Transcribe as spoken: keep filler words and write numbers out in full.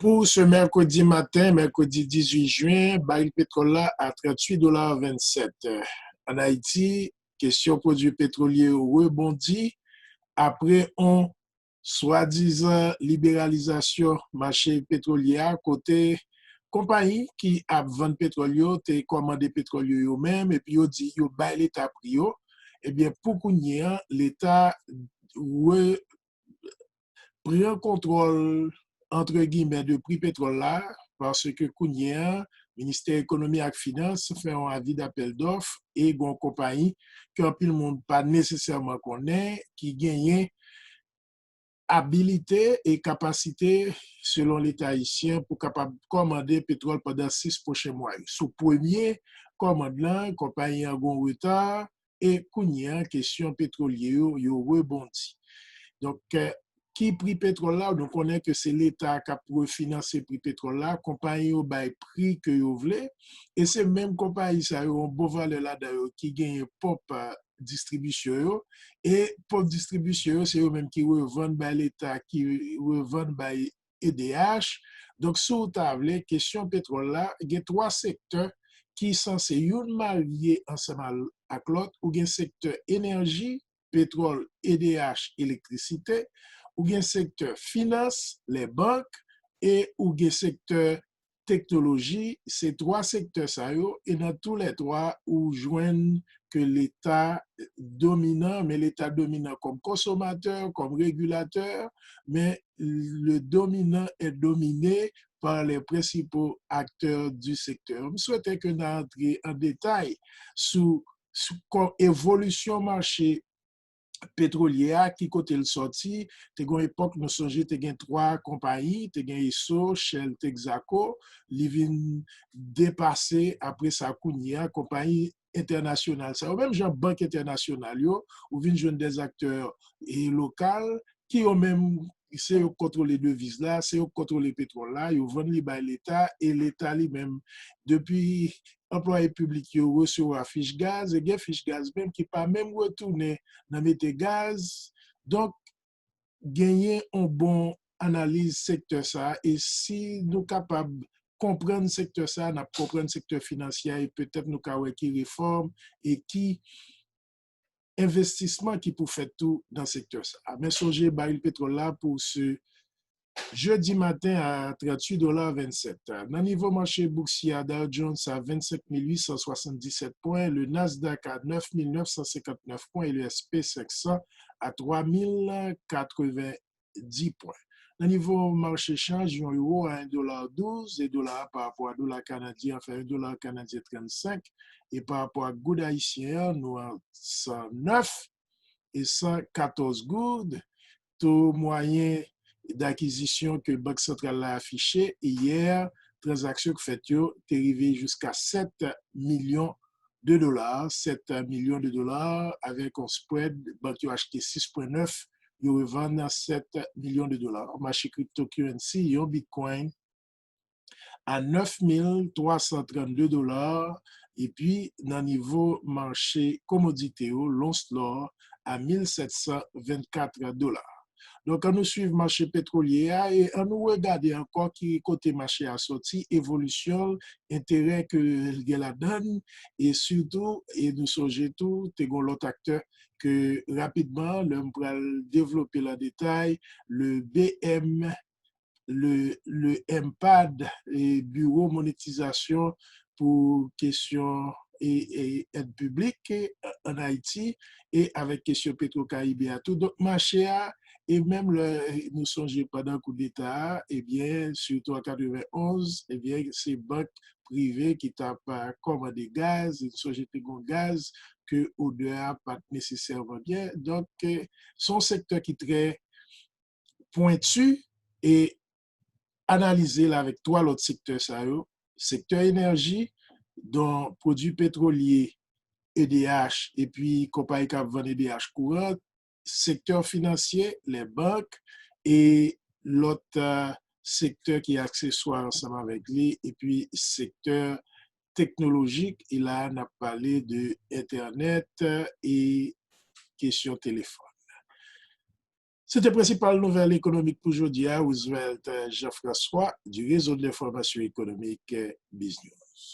Pou se mèkredi maten, mèkredi dizuit jen, baril petwòl la a tranntuit dola vennsèt. Ann Ayiti, kesyon pwodui petwolye yo rebondi apre on swadizan liberalizasyon mache petwolye a, kote konpayi ki ap vann petwòl yo te kòmande petwòl yo yo menm, epi yo di yo bay Leta pri yo. Ebyen, pou kounye a, Leta re-, pran kontwòl, antre gimè, de pri petwòl la, paske kounye a, Ministè Ekonomi ak Finans fè yon avi dapèl dòf e gon konpayi ke anpil moun pa nesesèman konnen, ki genyen abilite e kapasite, selon Leta ayisyen, pou kapab kòmande petwòl pandan sis pwochen mwa yo. Sou premye kòmand lan, konpayi an gon reta, e kounye a, kesyon petwolye yo, yo rebondi. Donk, eh, ki pri petwòl la? Nou konnen ke se Leta k ap refinanse pri petwòl la, konpayi yo bay pri ke yo vle, e se menm konpayi sa yo, yon bon valè ladan yo, ki genyen ponp, eh, distribisyon yo, e ponp distribisyon yo, se yo menm ki revann bay Leta, ki revann bay E D H. Donk, si w ta vle, kesyon petwòl la, gen twa sektè ki sanse youn marye ansanm al-, ak lòt. Ou gen sektè enèji, petwòl, E D H, elektrisite. Ou gen sektè finans, lè bank, e ou gen sektè teknoloji. Se twa sektè sa yo, e nan tou lè twa, ou jwenn ke Leta dominan, men Leta dominan kòm konsomatè, kòm regilatè, men le dominant est dominé par les principaux acteurs du secteur. M swete ke n a antre an detay sou, sou kò-, evolisyon mache petwolye a, ki kote l sòti. Te gen yon epòk, nou sonje, te gen twa konpayi, te gen Esso, Shell, Texaco, li vin depase apre sa kounye a, konpayi entènasyonal sa yo. Menm jan bank entènasyonal yo, ou vin jwenn des acteurs, e, lokal, ki yo menm, se yo k kontwole deviz la, se yo k kontwole petwòl la, yo vann li bay Leta, e Leta li menm, depi anplwaye piblik yo resevwa fich gaz, e gen fich gaz menm ki pa menm retounen nan mete gaz. Donk, genyen yon bon analiz sektè sa a, e si nou kapab konprann sektè sa a, n ap konprann sektè finansye a, e petèt nou ka wè ki refòm e ki envestisman ki pou fèt tou nan sektè sa a. Men sonje, baril petwòl la pou se jedi maten a tranntuit dola vennsèt. Nan nivo mache boursye a, Dow Jones a vennsenk mil uit san swasanndisèt pwen, le Nasdaq a nèf mil nèf san senkantnèf pwen e le S P senk san a twa mil katreven dis pwen. Nan nivo mache chanj, yon euro a en dola douz, e dola a pa rapò a dola kanadyen an fè en dola kanadyen trannsenk, e pa rapò a goud ayisyen an, nou a san nèf e san katòz goud. To mwayen dakizisyon ke Bank Santral la afiche, e yè, tranzaksyon k fèt yo te rive jiska sèt milyon de dola, sèt milyon de dola, avèk yon spread, bank yo achte sis pwen nèf, yo revann sèt milyon de dola. Mache cryptocurrency, yon Bitcoin a nèf mil twa san trannde dola, epi nan nivo mache komodite yo, lons lò a mil sèt san vennkat dola. Donk, ann nou swiv mache petwolye a e ann nou regade ankò ki kote mache a sòti, evolisyon l, enterè ke l gen ladan l, e sitou, e nou sonje tou, te gen lòt aktè ke rapidman, lè m pral devlope l an detay, le B M, le, le MPAD, e Biwo Monetizasyon pou kesyon e, e èd piblik, e, ann Ayiti, e avèk kesyon Petro Caribe a tou. Donk, mache a, e menm lè nou sonje pandan koudeta a, ebyen, sitou an katrevenonz, ebyen, se bank prive ki t ap, a, kòmande gaz, e nou sonje te gon gaz ke odè a pa t nesesèman byen. Donk, e, se yon sektè ki trè pwenti e analize l avèk twa lòt sektè sa yo, sektè enèji, don pwodui petwolye, E D H, epi konpayi k ap vann E D H kouran, sektè finansye, lè bank, e lòt, a, sektè ki akseswa ansanm avèk li, epi sektè teknolojik, e la a n ap pale de entènèt e kesyon telefòn. Se te prensipal nouvèl ekonomik pou jodi a, Roosevelt Jean-François, du réseau de l'information économique, Biz News.